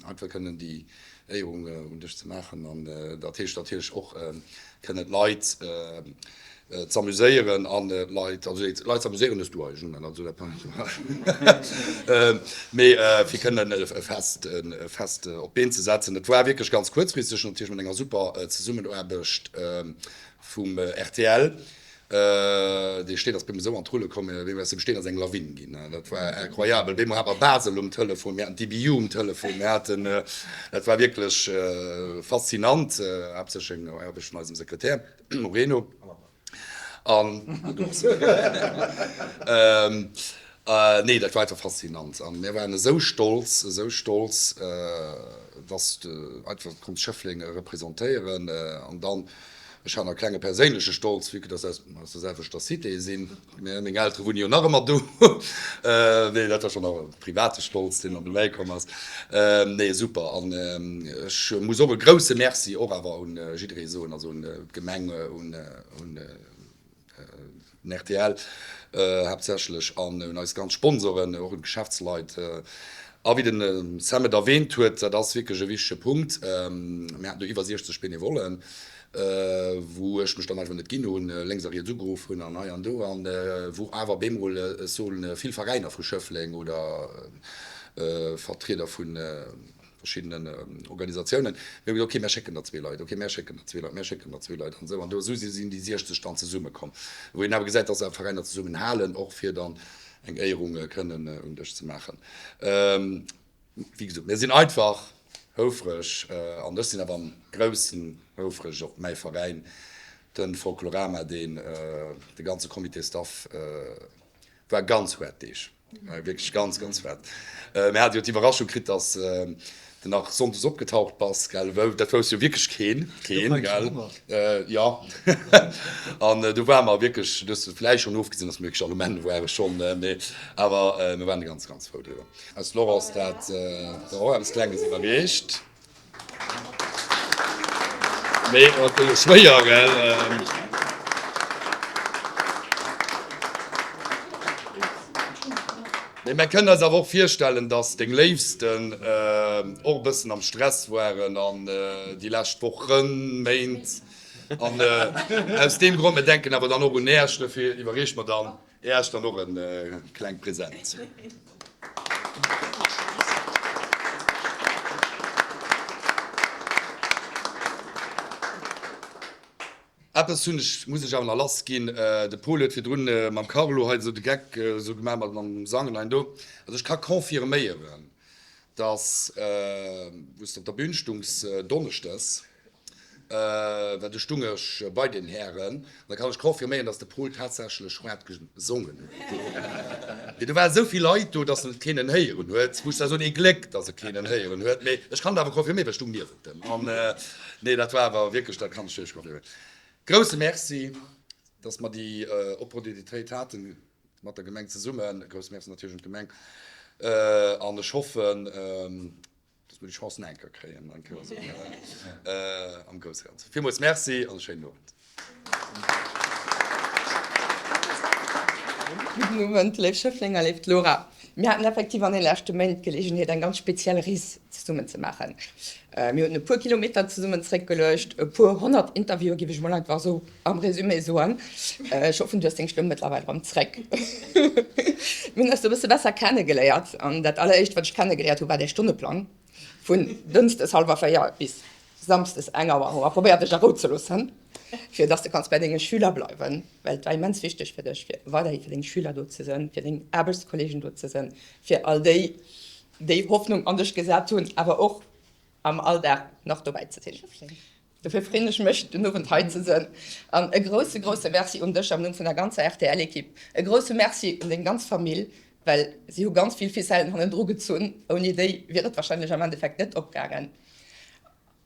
S5: einfach kënnen déi Éierung un dech ze maachen. An dat heescht natierlech och kënnen d'Leit Z'amuséieren an d'Leit, also d'Leit z'amuséieren hues du eigentlech uman, also dat mee fir kënnen e Fest, e Fest op d'Been ze setzen. Et war wierklech ganz kuerzfristeg, natierlech mat enger super Zesummenaarbecht vum rtl. Dee Steen ass bemol esou an d'Rulle komm, wéi aus dem Steen ass eng Lawin ginn, dat war incroyabel. Bemol hate mer Basel um Telefon, mir haten d'EBU um Telefon, mir haten, dat war wierklech faszinant, haaptsächlech eng Aarbecht vun eisem Sekretär. Moreno an nee dat war einfach faszinant an mir waren esou stolz, esou stolz, dass de einfach konns Schëffleng representéieren an dann, ech hat nach e klenge perséinleche Stolz, vue que dass aus der selwechter Cité sinn. Meng Eltere wunne jo nach ëmmer do. Nee, dat war schonn nach e private Stolz, deen dann dobäi komm ass. Nee, super. An ech muss och e grouse Merci och awer un jidderee soen, also un d'Gemeng, un den rtl haaptsächlech an un eis ganz Sponsoren, och un d'Geschäftsleit. A wéi de Sam et erwähnt huet, dat ass wierklech e wichtege Punkt, mir haten do iwwer 60 Benevollen, wou ech mech dann einfach net ginn hunn, lénks a riets ugeruff hunn an hei an do, an wou awer op eemol, ech soen, vill Veräiner vu Schëffleng oder Vertrieder vu verschiddenen Organisatiounen, mir hu gesot, okay, mär schécken der zwee Leit, okay, mär schécken der zwee Leit, mär schécken der zwee Leit an esou. An do esou sinn déi 60 dann zesummekomm, wou een awer gesäit, dass awer Veräiner zesummenhalen, och fir dann eng Éierung kënnen un dech ze maachen. Wéi gesot, mir sinn einfach houfreg an ech sinn awer am groussen houfreg op mäi Veräin, de Folklorama, deen de ganze Comité Staff war ganz huart Deeg, wierklech ganz, ganz huart. Mir hate jo d'Iwwerraschung kritt, dass de nach sonndes opgetaucht bass, gell, dat wousst jo wierklech keen, keen, gell, jo. An do ware mer wierklech, du hues vläicht schonn ofgesinn, dass mir wierklech all um Enn ware schonn, mee awer mir waren ganz, ganz frou driwwer. Aus Laurence dat der och eppes Klenges iwwerreecht. Mee et ass schwéier, gell? Mee mir kënnen eis awer och virstellen, dass deng Léifsten och e bëssen am Stress waren an déi lescht Wochen, Méint. An aus deem Grond, mir denken awer dann och un Äech, dofir iwwerreeche mer dann Äech dann och e klengt Present. Eppes hunn ech, muss ech awer nach lass ginn. De Paul huet virdrun mam Carlo hei esou de Geck esou gemaach mat mam Sangen hei an do. Also ech ka confirméieren, dass, wou s de op der Bühn stungs donneschdes, well du stung ech bei den Hären, an da kann ech confirméieren, dass de Paul tatsächlech haart gesongen huet. Mee do ware sou vill Leit do, dass en et keenen héieren huet. Muss der soen, ee Gléck, dass e keenen héieren huet. Mee ech kann et awer confirméieren, well ech stung niewent em. An nee, dat war awer wierklech, dat kann ech wierklech confirméieren. Grousse Merci, dass mer déi Opportunitéit haten, mat der Gemeng zesummen. E grousse Merci natierlech un d'Gemeng. An ech hoffen, dass mer déi Chance nach eng Kéier kréien, eng Kéier esou am grousse Ganzen. Villmools Merci an e schéinen Owend.
S7: Gudden Owend, léif Schëfflenger, léift Laura. Mir haten effektiv an den leschte Méint d'Geleegenheet, eng ganz speziell Rees zesummen ze maachen. Mir hunn e puer Kilometer zesummen zréckgeluecht, e puer 100 Interviewen, géif ech mol einfach esou am Résumé soen. Ech hoffen, du hues deng Stëmm mëttlerweil erëm zréck. Mir hunn eis do e bësse besser kennegeléiert an dat alleréischt, wat ech kennegeléiert hu, war däi Stonneplang vun dënschdes hallwer 4 bis samsdes eng Auer. Hu mer probéiert, dech a Rou ze loossen, fir dass de kanns bei denge Schüler bleiwen, well et war immens wichteg fir dech, fir weiderhi fir deng Schüler do ze sinn, fir deng Aarbechtskollegen do ze sinn, fir all déi, déi Hoffnung an dech gesat hunn, awer och am Alldag nach dobäi ze sinn. Dofir freen ech mech, den Owend hei ze sinn. An e grousse, grousse Merci un dech am Numm vun der ganzer RTL-Ekipp. E grousse Merci un deng ganz Famill, well si hu ganz vill Ficellen hannendru gezunn. Ouni déi wier et wahrscheinlech am Endeffekt net opgaangen.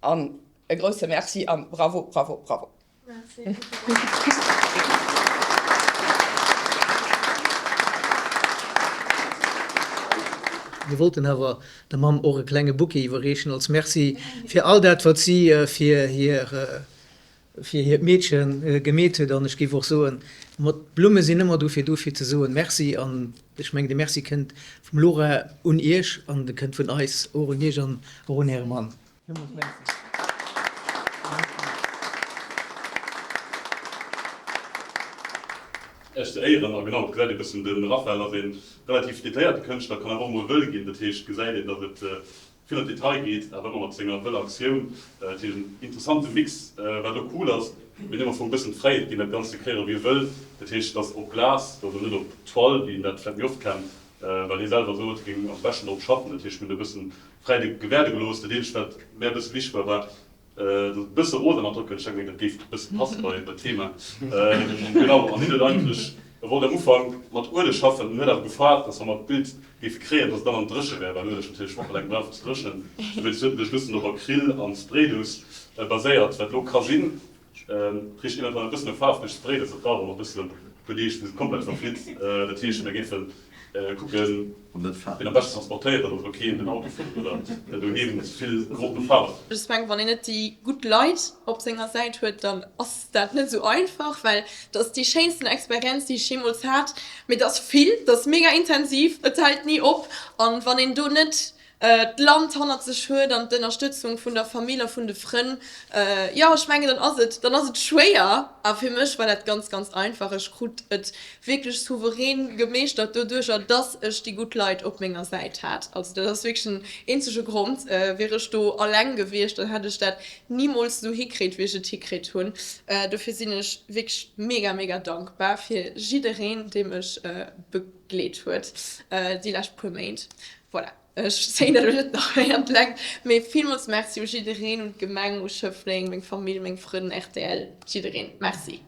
S7: An e grousse Merci an Bravo, bravo, bravo.
S10: Mir wollten awer der Mamm och e klenge Bouquet iwwerreechen als Merci fir all dat wat si fir hir fir hiert Meedche gemeet huet. An ech géif och soen, d'Blumme sinn ëmmer dofir do fir ze soen Merci. An ech mengen de Merci kënnt vum Laura un Iech an de kënnt vun eis och un Iech an och un Äre Mann. Villmools Merci.
S27: Iech ze éieren. A genau, et gesäit ee bëssen, de Raphael ass ee relativ detailléierte Kënschtler, kann awer och emol wëll ginn. Dat heescht, et gesäit een, datt et vill an d'Detail geet, awer ëmmer mat senger wëller Aktioun. Dat heescht, en interessante Mix. Wat och cool ass, mir hunn him am Fong e bëssen d'Fräiheet ginn, dat Ganzt ze kréieren, wéi e wëll. Dat heescht, et ass op Glas, also net op Toile, wéi een dat vläicht méi oft kennt, well hie selwer sot, hie géing am beschten drop schaffen. Dat heescht, mir hunn e bëssen Fräi gewäerde gelooss. Dat eenzegt wat mär e bësse wichteg war, war datt e bësse rosa mat dra kënnt. Ech denken, dat géif e bësse passe bei d'Thema. Genau, an hien huet eigentlech, e wollt am Ufank mat Ueleg schaffen, en huet awer gefaart, datt wa mer d'Bild géife kréien, datt et dann an dréche wär, well Ueleg natierlech wochelaang brauch fir ze dréchnen. Dowéinst huet en sech e bëssen op Acryl an Spraydose baséiert, wat elo ka sinn. Richt eventuell e bëssen no Faarf duerch d'Bréit, dat brauch och e bëssen e puer Deeg bis et komplett verflitt. Dat heescht mir géife kucken wien am beschten transportéiert, datt elo keen den Auto fuert oder doheem ze vill Geroch no Faarf.
S11: Ech mengen, wann een net déi gutt Leit op senger Säit huet, dann ass dat net esou einfach, well et ass déi schéinsten Experienz, déi ech jeemools hat. Mee et ass vill, et ass mega intensiv, et hält ni op. An wann een do net d'Land hannert sech huet an d'Ënnerstëtzung vun der Famill a vun de Frënn, jo, ech mengen, dann ass et, dann ass et schwéier. A fir mech war dat ganz, ganz einfach. Ech krut et wierklech souverän gemeeschtert doduercher, dass ech déi gutt Leit op menger Säit hat. Also dat ass wierklech den eenzege Grond. Wier ech do alleng gewiescht, dann hätt ech dat nimools esou hikritt, wéi ech et hikritt hunn. Dofir sinn ech wierklech mega, mega dankbar fir jiddereen, dee mech begleet huet déi lescht puer Méint. Voilà, ech zéien dat elo net nach méi an d'Längt, mee villmools Merci u jiddereen, un d'Gemeng, u Schëffleng, meng Famill, meng Frënn, rtl, jiddereen. Merci.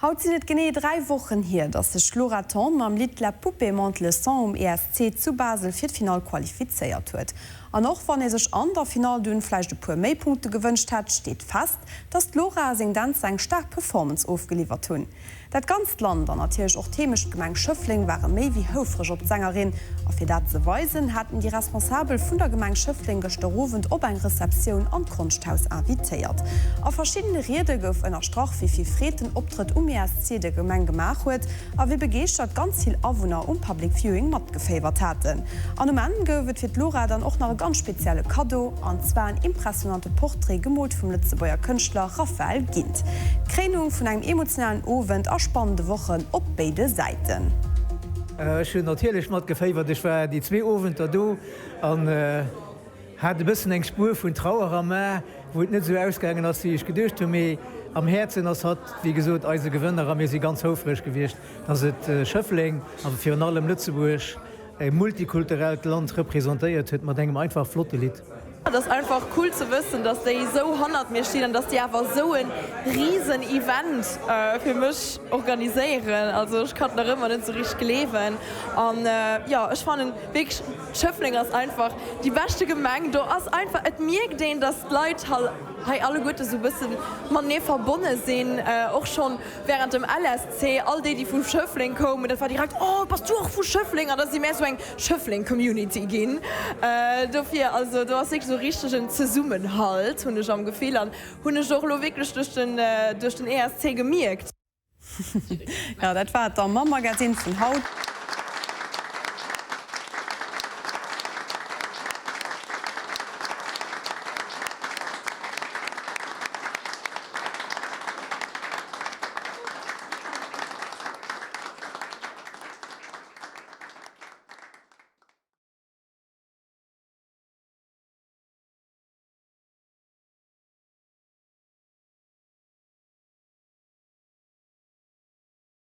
S21: Haut sinn et genee 3 Wochen hier, dass sech d'Laura Thorn mam Lidd La poupée monte le son um ESC zu Basel fir d'Finall qualifizéiert huet. An och wann ee sech an der Finall dunn vläicht e puer méi Punkte gewënscht hätt, steet fest, dass d'Laura a seng Dänzer eng staark Performance ofgeliwwert hunn. Dat ganzt Land an natierlech och d'Heemechtgemeng Schëffleng ware méi wéi houfreg op d'Sängerin. A fir dat ze weisen, haten déi Responsabel vun der Gemeng Schëffleng gëschter Owend op eng Receptioun an d'Konschthaus invitéiert. A verschiddene Riede gouf ënnerstrach, wéi vill Freed den Optrëtt um ESC der Gemeng gemaach huet a wéi begeeschtert ganz vill Awunner um Public Viewing matgeféiwert haten. An um Enn gouf et fir d'Laura dann och nach e ganz spezielle Kaddo, an zwar en impressionante Portrait gemoolt vum Lëtzebuerger Kënschtler Raphaël Gindt. D'Kréinung vun engem emotionalen Owend a spannende Wochen op béide Säiten.
S10: Ech hunn natierlech matgeféiwert. Ech war déi zwee Owenter do an hat e bëssen eng Spuer vun Trauer am A, wou et net esou ausgaangen ass, wéi ech geduecht hunn. Mee am Häerzen ass hatt, wéi gesot, eise Gewënner a mir si ganz houfreg gewiescht, dass et Schëffleng a virun allem Lëtzebuerg, e multikulturellt Land, representéiert huet mat engem einfach flotte Lidd.
S11: Et ass einfach cool ze wëssen, dass déi esou hannert mir stinn an dass déi awer esou e riesen Event fir mech organiséieren. Also ech kann et nach ëmmer net esou richteg gleewen. An jo, ech fannen wierklech, Schëffleng ass einfach déi beschte Gemeng. Do ass einfach, et mierkt een, dass d'Leit hei alleguerte esou e bësse matenee verbonne sinn, och schonn Während dem LSC, all déi déi vu Schëffleng koumen, dat war direkt, oh bass du och vu Schëffleng? An da si mär esou eng Schëffleng-Community ginn. Dofir, also do ass wierklech esou richtegen Zesummenhalt, hunn ech am Gefill an hunn ech och elo wierklech duerch den duerch den ESC gemierkt.
S21: Jo, dat war et da mam Magazin vun haut.